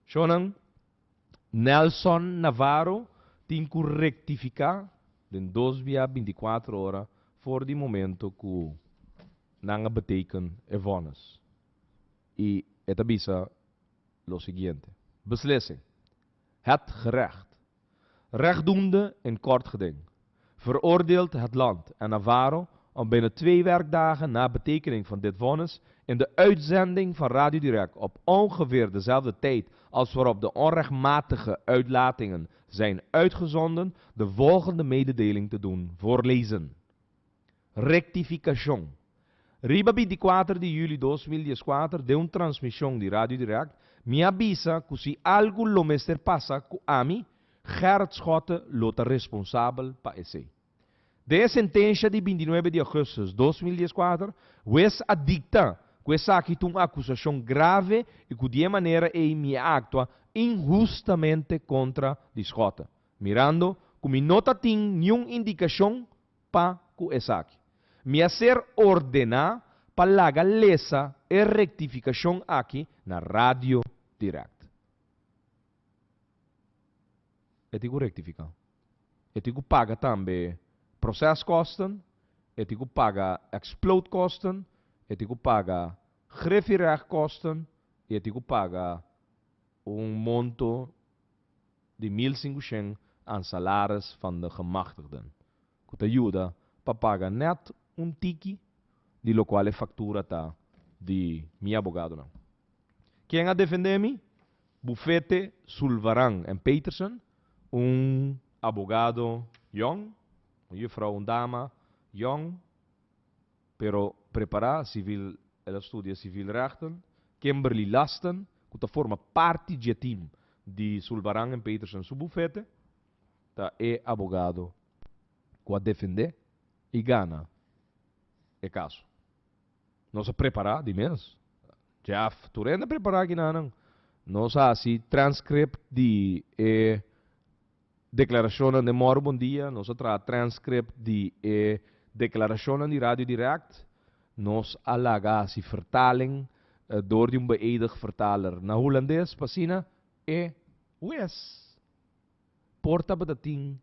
Shownan, Nelson Navarro tin ku rektifiká den dos bia 24 ora for di momento ku nan a beteken e vònis. I e ta bisa lo siguiente, Beslissing, Het gerecht, rechtdoende in kort geding, veroordeelt het land en Navarro om binnen twee werkdagen na betekening van dit vonnis in de uitzending van Radio Direct op ongeveer dezelfde tijd als waarop de onrechtmatige uitlatingen zijn uitgezonden, de volgende mededeling te doen voorlezen. Rektifikashon. Riba 24 di yüli 2014 den un transmishon di Radio Direct mi a bisa ku si algu lo mester pasa ku ami, Gerrit Schotte lo ta responsabel pa esei. Den e sentensha di 29 di augustus 2014, wes a dikta ku esaki ta un akusashon grave i ku di e manera ei mi a aktua inhustamente kontra di Schotte, mirando ku mi no ta tin niun indikashon pa ku esaki. Mi a ser ordená pa laga lesa e rektifikashon aki na Radio Direct. E tin ku rektifiká. E tin ku paga tambe proceskosten, e tin ku paga explootkosten, e tin ku paga griffierechtkosten i e tin ku paga un monto di 1500 aan salaris van de gemachtigden, ku ta yuda pa paga nèt un tiki di lokual e faktura ta di mi abogadonan. Ken a defendé mi? Bufete Sulvaran en Petersen, un abogado yòn, un jufrou, un dama yòn, pero prepará, civil, el a studia civielrechten, Kimberly Lasten, ku ta forma parti dje team di Sulvaran en Petersen su bufete, ta e abogado ku a defendé i gana e kaso. Nos a prepará di mes. Jeff, tur hende a prepará kinanan. Nos a hasi transcript di e deklarashonnan den Mòru Bon Dia, nos a traha transcript di e deklarashonnan di Radio Direct, nos a laga hasi vertaling dor di un beëdig vertaler na hulandes pa asina e hues por tabata tin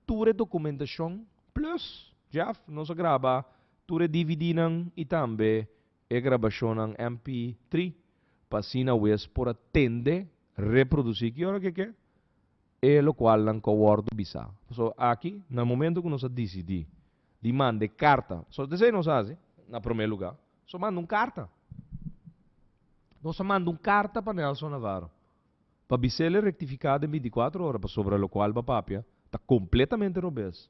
tur e dokumentashon plus, Jeff, nos a graba tur e DVDnan i tambe e grabashonnan MP3 pa asina hues por a tende reprodusí ki ora ke ke e lokualnan ku a wòrdu bisá. Pasobra aki, na momento ku nos a disidí di manda e karta, pasobra ta esei nos a hasi na promé lugá, nos a manda un karta. Nos a manda un karta pa Nelson Navarro pa bis'el e rektifiká den 24 ora pasobra lokual bo a papia ta kompletamente robes.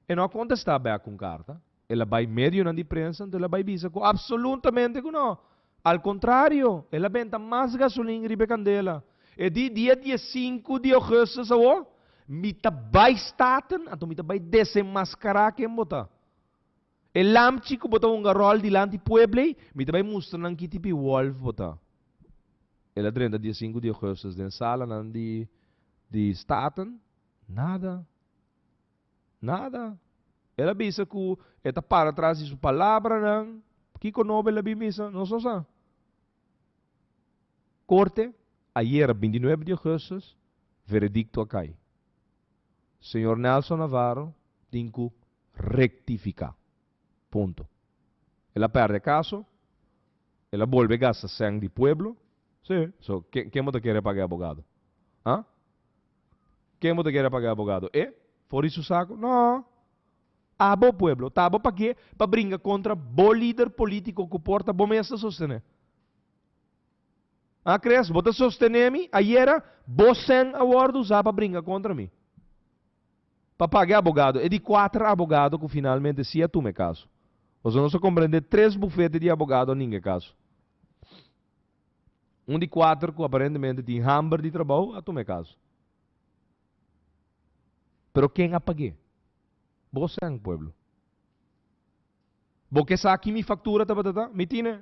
E no a kontestá bèk ku un karta. El a bai medionan di prensa, anto el a bai bisa ku absoluntamente ku no. Al kontrario, el a benta mas gasolin riba e kandela. E di dia 15 di ougùstus awor, Mi ta bai Staten, anto mi ta bai desenmaskará ken bo ta. E lamchi ku bo ta hunga ròl dilanti pueblo ei, mi ta bai mustra nan ki tipi wòlf bo ta. El a drenta dia sinku di ougùstùs den salanan di di Staten, nada. Nada. El a bisa ku e ta para tras di su palabranan. Kiko nobo el a bin bisa? Nos no sa. Korte, ayera bintinuebe di ougùstùs, veredikto a kai. Señor Nelson Navarro tin ku rektifiká. Punto. El a pèrdè kaso, el a bolbe gasta sèn di pueblo. Sí, so ken bo ta kere paga e abogado? Ha? Ken bo ta kere paga e abogado? E? For di su saku? No! Abo pueblo, ta abo pag'é pa bringa kontra bo lider polítiko ku por ta bo mes ta sostené. A Chris, bo ta sostené mi? Ayera bo sèn a wòrdu usá pa bringa kontra mi. Pa paga e abogado. E di kuater abogado ku finalmente si a tuma e kaso. Pasobra nos a komprendé tres bufete di abogado a ninga e kaso. Un di kuater ku aparentemente tin hamber di trabou a tuma e kaso. Pero ken a pag'é? Bo sèn, pueblo. Bo ke sa ki mi faktura tabata ta? Mi tine.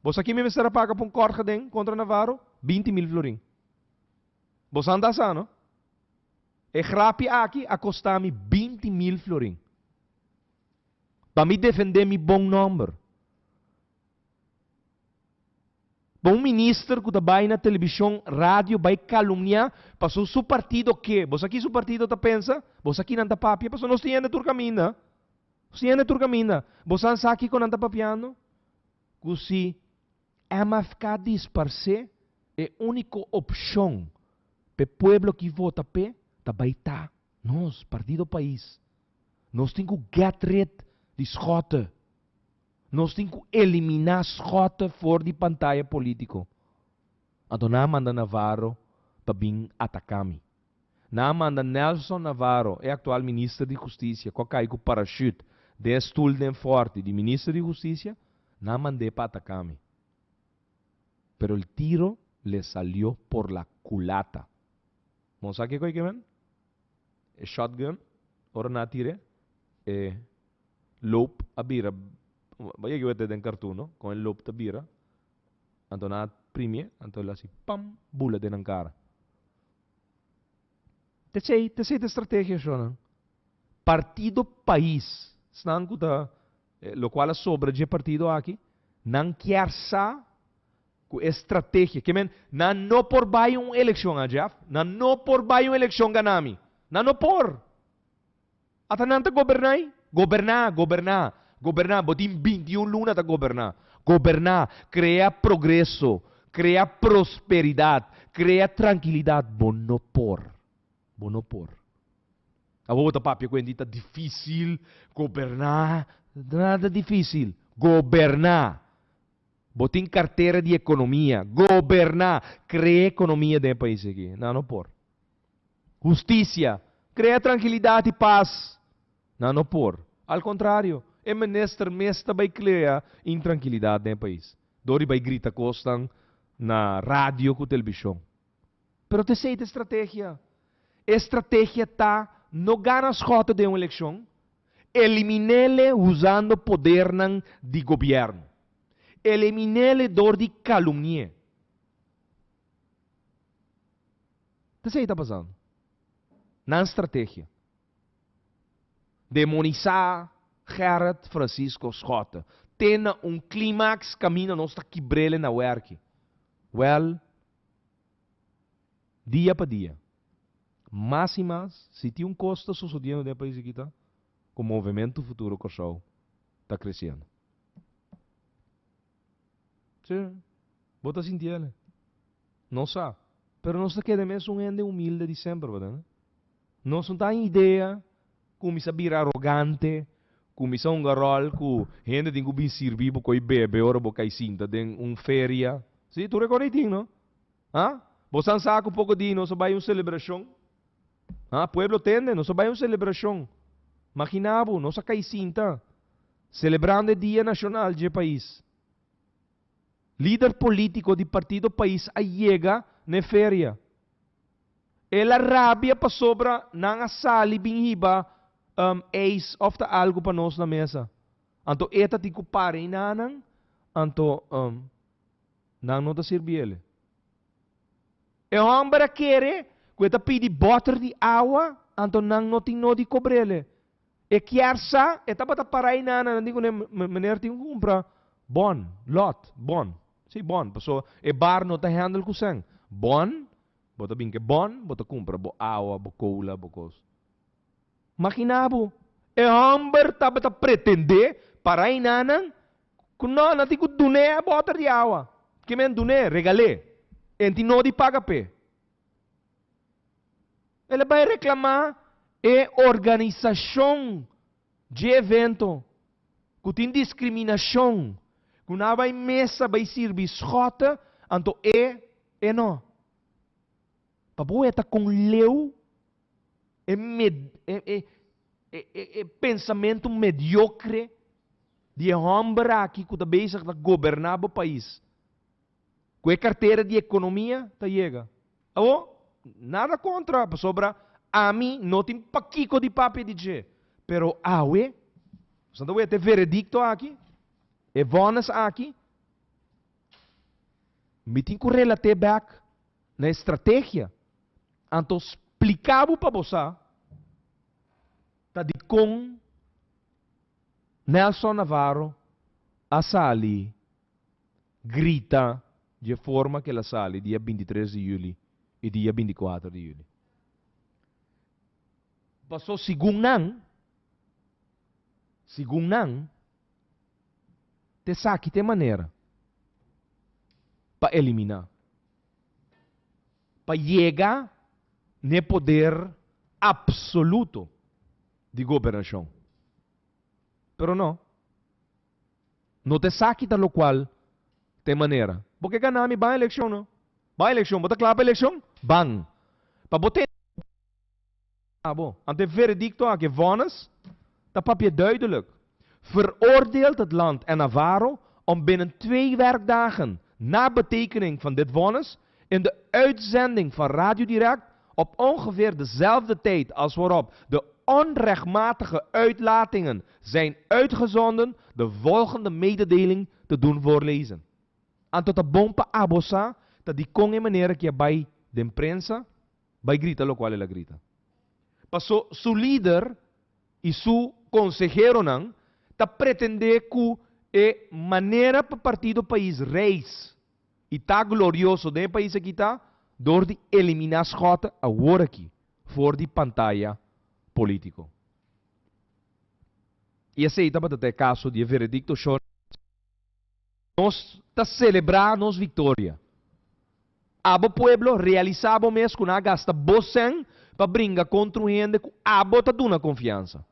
Bo sa ki mi mester a paga pa un kort geding kontra Navarro? 20.000 florin. Bo sa anda sa, no? E grapi aki a kosta mi 20.000 florin. Pa mi defendé mi bon nòmber. Pa un minister ku ta bai na televishon, radio bai kalumniá pasobra su partido ke. Bo sa ki su partido ta pensa? Bo sa ki nan ta papia? Pasobra nos tin hende tur kaminda. Nos tin hende tur kaminda. Bo sa sa kiko nan ta papiando? Ku si MFK disparsé, e úniko opshon p'e pueblo ki vota p'e ta bai ta nos, Partido Pais. Nos tin ku get rid di Schotte. Nos tin ku eliminá Schotte for di pantaya polítiko. Anto nan a manda Navarro pa bin ataká mi. Nan a manda Nelson Navarro, e aktual minister di hustisia ku a kai ku parashut den e stul den fòrti di minister di hustisia, nan a mand'é pa ataká mi. Pero el tiro le salió por la culata. Bo sa kiko e ke men? E shotgun, ora nan a tir'é, e loop a bira, bo yega wete den cartoon no, con e loop ta bira, anto nan a primi anto el a haci pam, bula den nan cara. T'esey, t'esey ta estrategia shownan. Partido Pais, esnan cu ta, locual a sobra dje partido aki, nan kier sa cu e strategia, ke men, nan no por bay un eleccion, ha Jeff, nan no por bay un eleccion gana mi, nan no por. Ata nan ta goberná ei? Goberná, goberná, goberná. Bo tin 21 luna ta goberná. Goberná, krea progreso, krea prosperidat, krea trankilidat. Bo no por. Bo no por. Awor bo ta papia ku hende ta difísil goberná. Nada difísil. Goberná. Bo tin kartera di ekonomia. Goberná. Krea ekonomia den e pais aki. Nan no por. Hustisia, krea trankilidat i pas. Nan no por. Al kontrario, e minister mes ta bai krea intrankilidat den e pais dor di bai grita kosnan na radio ku telebishon. Pero ta esei ta e strategia. E strategia ta no gana Schotte den un elekshon, elimin'ele usando podernan di gobièrnu. Elimin'ele dor di kalumni'e. Ta esei ta pasando. Nan strategia. Demonisá Gerrit Francisco Schotte te na un klimaks kaminda nos ta kibr'el na wèrki. Wèl, dia pa dia, mas i mas, si tin un kos ta sosodiendo den e pais aki ta ku Movementu Futuro Kòrsou ta kresiendo. Sí, bo ta sinti el. No sa. Pero nos ta keda mesun hende humilde di semper, bo tende? Nos no ta idea cuminsa bira arogante, cuminsa hunga rol cu hende tin cu bin sirbi bo coi bebe ora bo cay sinta den un feria. Sí, tur e cos ei tin, no? Ha? Bo san sa cu poco di nos a bay un celebracion. Ha? Pueblo tende, nos a bay un celebracion. Magina bo, nos a cay sinta, celebrando e dia nacional dje pais. Lider politico di partido pais a yega n'e feria. El a rabia pasobra nan a sali bin hiba ijs of ta algu pa nos na mesa. Anto e ta tin ku para einanan, anto nan no ta sirbi el. E hòmber a kere ku e ta pidi bòter di awa, anto nan no tin no di kobr'el. E kier sa, e tabata para einanan, nan di kuné, Meneer tin ku kumpra bòn, lòt, bòn. Sí, bòn, pasobra e bar no ta hèndel ku sèn. Bòn, bo ta bin ku e bòn, bo ta kumpra bo awa, bo kola, bo kos. Maginá bo, e hòmber tabata pretendé para einanan ku no, nan tin ku dun'é e bòter di awa. Ke men dun'é? Regal'é. E tin no di paga p'e. El a bai reklamá e organisashon dje evento ku tin diskriminashon, ku nan a bai mesa bai sirbi skòte, anto e, e no. Pa bo weta kon leu e med, e, e, e, e, e pensamentu mediokre di e hòmber aki ku ta bezig ta goberná bo pais, ku e kartera di ekonomia ta yega. Awor, nada kontra, pasobra ami no tin pakiko di papia di dje. Pero awe, nos ta weta e veredikto aki, e vònes aki, mi tin ku relat'é bèk na e strategia. Anto splika bo pa bo sa ta dikon Nelson Navarro a sali grita di e forma ku el a sali dia bintitres di yüli i dia bintikuater di yüli. Paso segun nan, segun nan, t'esaki t'e manera pa eliminá. Pa yega n'e poder absoluto di gobernashon. Pero no. No ta esaki ta lokual ta e manera. Bo ke gana mi ban elekshon no. Ban elekshon. Bo ta kla pa elekshon? Ban. Pa bo tene bo. Anto e veredikto aki, e vonnis, ta papia duidelijk. Veroordeelt het land en Navarro om binnen twee werkdagen na betekening van dit vonnis in de uitzending van Radio Direct op ongeveer dezelfde tijd als waarop de onrechtmatige uitlatingen zijn uitgezonden de volgende mededeling te doen voorlezen. Anto ta bon pa abo sa ta dikon e manera ki a bai den prensa bai grita lokual el a grita. Paso su lider i su konseheronan ta pretendé ku e manera pa Partido Pais reis i ta glorioso den e pais aki ta dor di eliminá Schotte awor aki for di pantaya polítiko. I esei tabata ta e kaso di e veredikto shor. Nos ta selebrá nos viktoria. Abo pueblo, realisá bo mes ku nan a gasta bo sèn pa bringa kontra un hende ku abo ta duna konfiansa.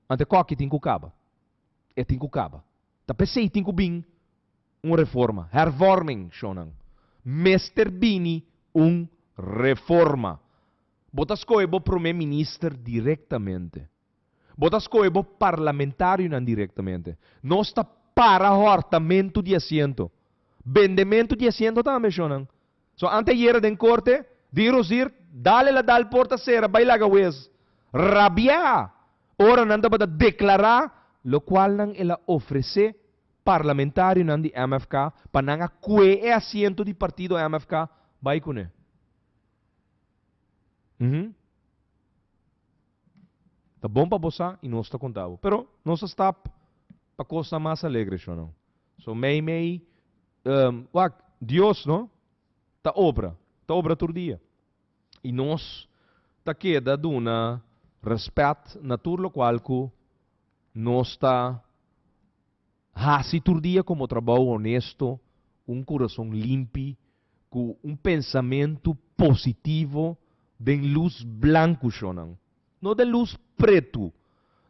Anto e kòki tin ku kaba. E tin ku kaba. Ta p'esei tin ku bin un reforma, hervorming, shonnan. Mester bini un reforma. Bo ta skohe bo prome minister direktamente. Bo ta skohe bo parlamentarionan direktamente. Nos ta para hòrtamentu di asiento. Bendementu di asiento tambe, shonnan. So ante ayera den korte, di Rosier, dal el a dal porta sera bai laga wes. Rabiá! Ora nan tabata deklará lokual nan el a ofresé parlamentarionan di MFK pa nan a kue e asiento di partido MFK bai kuné. Uhum. Ta bon pa bo sa i nos ta konta bo. Pero nos a stap pa kosnan mas alegre, shonnan. So mei mei, wak, Dios no ta obra, ta obra tur dia. I nos ta keda duna rèspèt na tur lokual ku nos ta hasi tur dia komo trabou honesto, ku un kurason limpi, ku un pensamentu positivo den lus blanku shonnan. No den lus pretu,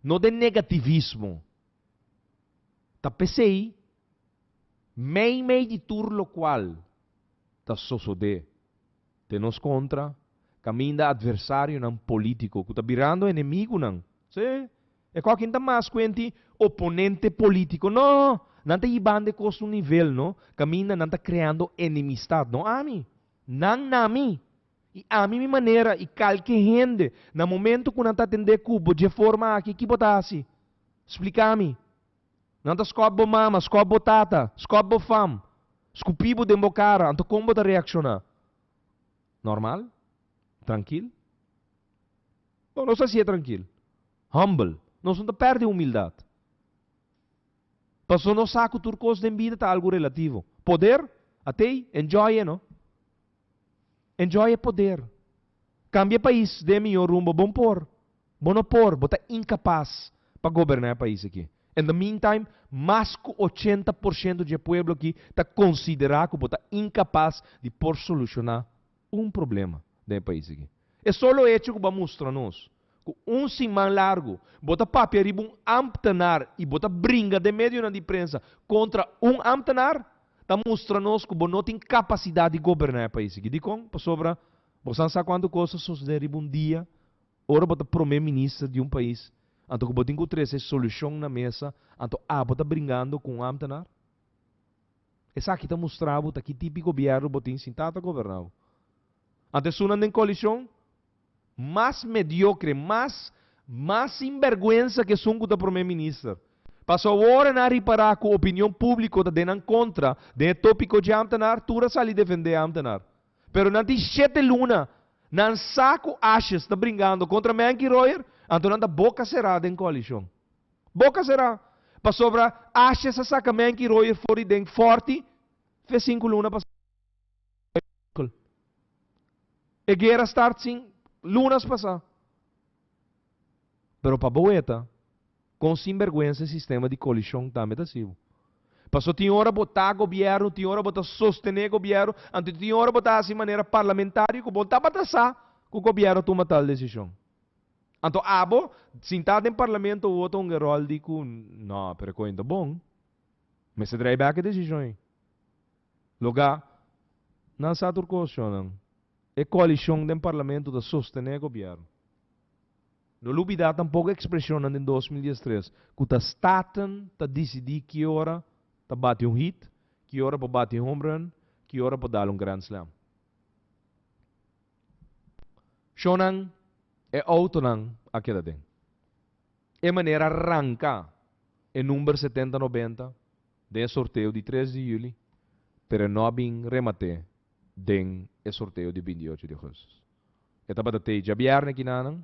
no den negativismo. Ta p'esei, meimei di tur lokual ta sosodé den nos kontra, kaminda atversarionan polítiko ku ta birando enemigunan, sí, e kòkin ta mas ku enti oponente polítiko, no, nan ta hibando e kos un nivel, no, kaminda nan ta kreando enemistat, no ami, nan na mi. I ami mi manera i kalke hende na momento ku nan ta atendé ku bo dje forma aki, ki bo ta hasi? Splika mi. Nan ta skòp bo mama, skòp bo tata, skòp bo fam, skupi bo den bo kara, anto kon bo ta reakshoná? Normal? Trankil? Bo no sa hasié trankil. Humble. Nos no ta pèrdè humildat. Pasobra nos sa ku tur kos den bida ta algu relativo. Poder? Atei, enjoy e no. Enjoy e poder. Kambia e pais den e mihó rumbo. Bon por. Bo no por. Bo ta inkapas pa goberná e pais aki. In the meantime, mas ku 80% dje pueblo aki ta konsiderá ku bo ta inkapas di por solushoná un problema den e pais aki. E solo hecho ku bo a mustra nos ku un siman largu bo ta papia riba un ámtenar i bo ta bringa den medionan di prensa kontra un ámtenar, ta mustra nos ku bo no tin kapasidat di goberná e pais aki. Dikon? Pasobra bo san sa kuantu kos ta sosodé riba un dia ora bo ta promé minister di un pais, anto ku bo tin ku trese solushon na mesa, anto abo ta bringando ku un ámtenar? Esaki ta mustra bo ta ki tipi gobièrnu bo tin sintá ta goberná bo. Anto esunnan den koalishon Mas mediocre, mas mas sinberguensa ke esun ku ta prome minister. Paso awor nan a ripará ku opinion públiko ta den nan kontra den e tópiko dje ámtenar, tur a sali defendé ámtenar. Pero nan tin shete luna, nan sa ku Asjes ta bringando kontra Menki Royer, anto nan ta boka será den koalishon. Boka será! Pasobra Asjes a saka Menki Royer for di den fòrti fe sinku luna pasá. E guera start sin lunas pasá. Pero pa bo weta, kon sinbergwensa e sistema di kolishon tambe ta sibu. Paso tin ora bo ta gobièrnu, tin ora bo ta sostené gobièrnu, anto tin ora bo ta hasi manera parlamentario ku bo tabata sa ku gobièrnu a tuma tal desishon. Anto abo, sintá den parlamento awor ta hunga e ròl di ku, no, pero e koin ta bon. Mester drai bèk e desishon ei. Logá, nan sa tur kos, shonnan. E koalishon den parlamento ta sostené e gobièrnu. No lubidá tampoko ekspreshonnan den 2013 ku ta Staten ta disidí ki ora ta bati un hit, ki ora por bati un home run, ki ora por dal un grand slam. Shonnan, e outonan a keda den. E manera ranka e number 70 90 den e sorteo di 3 di juli, pero e no a bin remat'é den e sorteo di 28 di augustus. E tabata tei djabièrnè kinanan,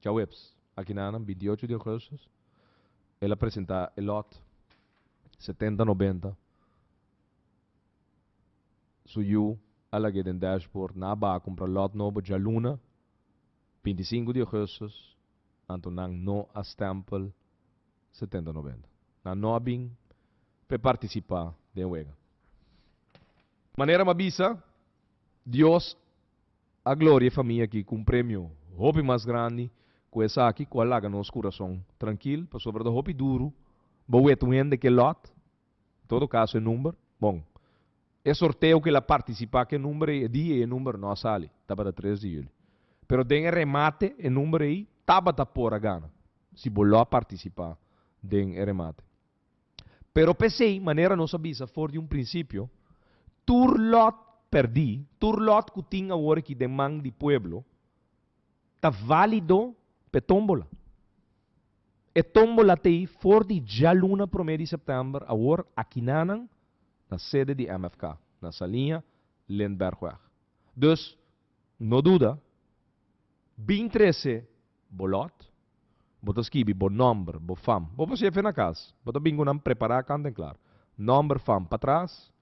djaweps akinanan, 28 di augustus, el a presentá e lòt 70 90. Su yu a lag'é den dashboard, nan a baha kumpra lòt nobo djaluna, 25 di augustus, anto nan no a stèmpel 70 90. Nan no a bin p'e partisipá den wega. Manera m'a bisa, Dios a gloria e famia aki ku un premio hopi mas grandi ku esaki ku a laga nos kurason trankil, pasobra ta hopi duru bo weta un hende ke lòt, en todo kaso e number, bon, e sorteo ku el a partisipá ku e number ei, e dia ei e number no a sali, tabata 3 di juli. Pero den e remate e number ei tabata por a gana. Si bo lo a partisipá den e remate. Pero p'esei, manera nos a bisa for di un prinsipio, tur lòt pèrdí, tur lòt ku tin awor aki den man di pueblo, ta válido p'e tómbola. E tómbola t'ei for di djaluna promé di sèptèmber awor akinanan na sede di MFK, na Saliña, Lindbergweg. Dus, no duda, bin trese bo lòt, bo ta skibi bo nòmber, bo fam. Bo por siefe na kas, bo ta bin ku nan prepará kant en klar. Nòmber, fam patras,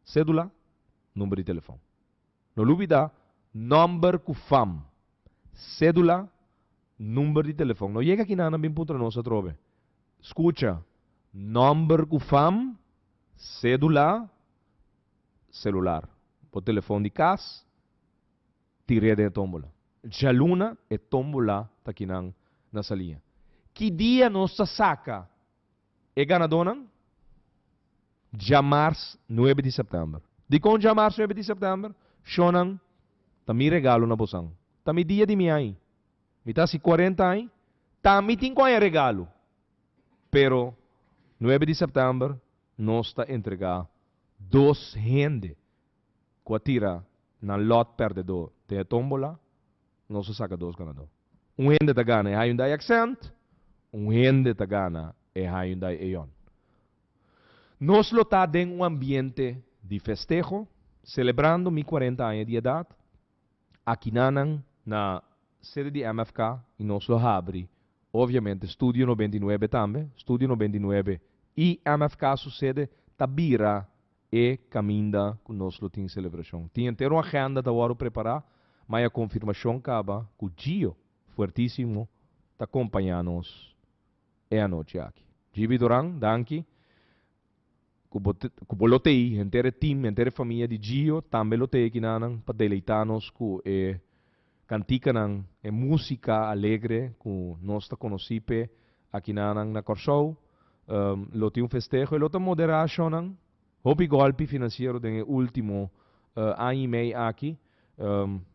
sédula, number di telefòn. No lubidá, nòmber ku fam, sédula, number di telefòn. No yega aki nan bin puntra nos atrobe. Skucha, nòmber ku fam, sédula, selular. Bo telefòn di kas, tir'é den e tómbola. Djaluna e tómbola ta kinan na Saliña. Ki dia nos ta saka e ganadónan? Djamars 9 di sèptèmber. Dikon djamars 9 di sèptèmber? Shonnan, ta mi regalo na bosan. Ta mi dia di mi aña. Mi ta hasi 40 aña, ta mi tin ku haña regalo. Pero 9 di sèptèmber nos ta entregá dos hende ku a tira. Nan lòt pèrdedó den e tómbola, nos a saka dos ganadó. Un hende ta gana e Hyundai Accent, un hende ta gana e Hyundai Eon. Nos lo ta den un ambiente di festeho, selebrando mi 40 aña di edat, akinanan na sede di MFK i nos lo habri obviamente Studio 99 tambe. Studio 99 i MFK su sede ta bira e kaminda ku nos lo tin selebrashon. Tin henter un agenda ta wòrdu prepará, ma e konfirmashon kaba ku Gio Fuertisimo ta kompañá nos e anochi aki. Gibi Duran, danki ku bo ku bo lo t'ei, henter e team, henter e famia di Gio tambe lo t'ei akinanan pa deleitá nos ku e kantikanan, e músika alegre ku nos ta konosí p'e akinanan na Kòrsou. Lo tin un festeho i lo ta moderá shownan. Hopi gòlpi finansiero den e último aña i mei aki.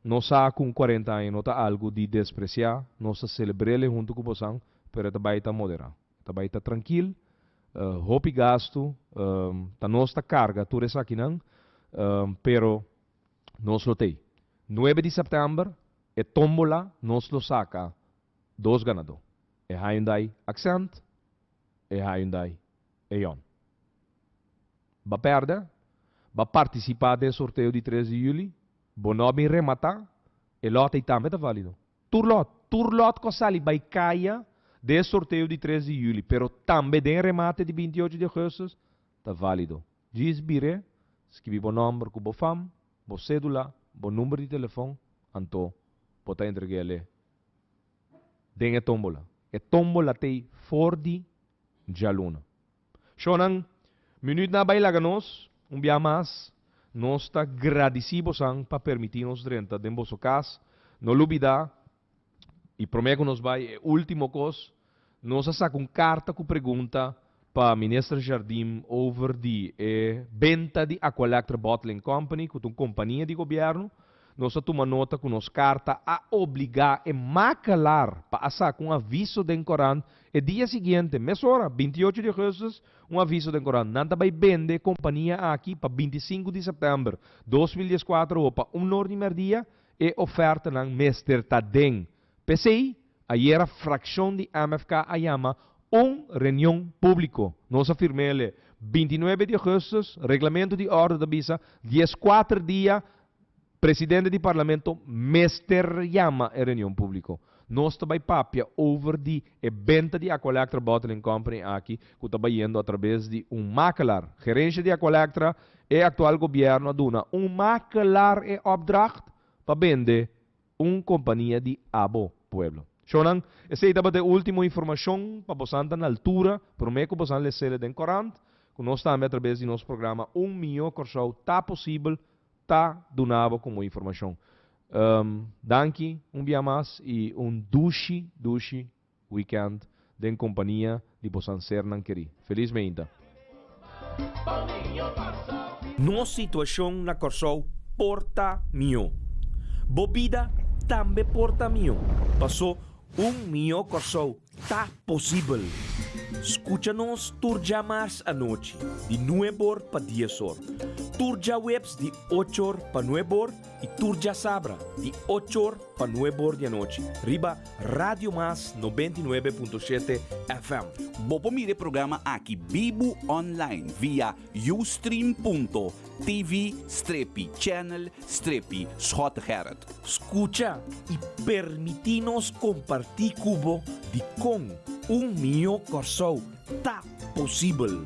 Nos sa ku un 40 aña no ta algu di despresiá. Nos ta selebr'el huntu ku bosan, pero e ta bai ta moderá. E ta bai ta trankil. Hopi gastu. Ta nos ta karga tur esakinan, pero nos lo t'ei. 9 di sèptèmber e tómbola nos lo saka dos ganadó, e Hyundai Accent, e Hyundai Eon. Ba pèrdè? Ba partisipá den sorteo di 3 di yüli? Bo no a bin rematá? E lòt ei tambe ta válido. Tur lòt, tur lòt ku a sali bai kaya den e sorteo di 3 di yüli, pero tambe den e remate di 28 di ougùstùs, ta válido. Djis bir'é, skibi bo nòmber ku bo fam, bo sédula, bo number di telefòn, anto bo ta entreg'é den e tómbola. E tómbola t'ei for di djaluna. Shownan, minüt na bai laga nos, un bia mas, nos ta gradisí bosan pa permití nos drenta den boso kas. No lubidá, i promé ku nos bai, e último kos, nos a saka un karta ku pregunta pa Minister Jardim over di e benta di Aqualectra Bottling Company, ku ta un kompania di gobièrnu. Nos a tuma nota ku nos karta a obligá e makelar pa a saka un aviso den korant e dia siguiente, mesora, 28 di ougùstùs, un aviso den korant. Nan ta bai bende e kompania aki pa 25 di sèptèmber 2014 o pa un or di mèrdia. E ofertanan mester ta den. P'esei, ayera frakshon di MFK a yama un reunion públiko. Nos a firm'el 29 di ougùstùs. Reglamento di òrdu ta bisa 14 dia presidente di parlamento mester yama e reunion públiko. Nos ta bai papia over di e benta di Aqualectra Bottling Company aki ku ta bayendo atrabes di un makelar. Gerensia di Aqualectra, e aktual gobièrnu a duna un makelar e opdracht pa bende un kompania di abo pueblo. Shownan, esei tabata e último informashon pa bosan ta na altura promé ku bosan les'el den korant, ku nos tambe atrabes di nos programa Un Mihó Kòrsou Ta Posibel ta duna bo komo informashon. Danki un bia mas i un dushi dushi weekend den kompania di bosan sernan kerí. Felis meinta. Nos situashon na Kòrsou por ta mihó. Bo bida tambe por ta mihó. Pasó un mihó Kòrsou ta posibel. Skucha nos tur djamars anochi di nueb'or pa dies'or, tur djaweps di och'or pa nueb'or i tur djasabra di och'or pa nueb'or di anochi riba Radio Mas 99.7 FM. Bo por mira e programa aki bibu online via ustream.tv strepi channel strepi Schotte Gerrit. Skucha i permití nos kompartí ku bo dikon un mihó Kòrsou ta posibel.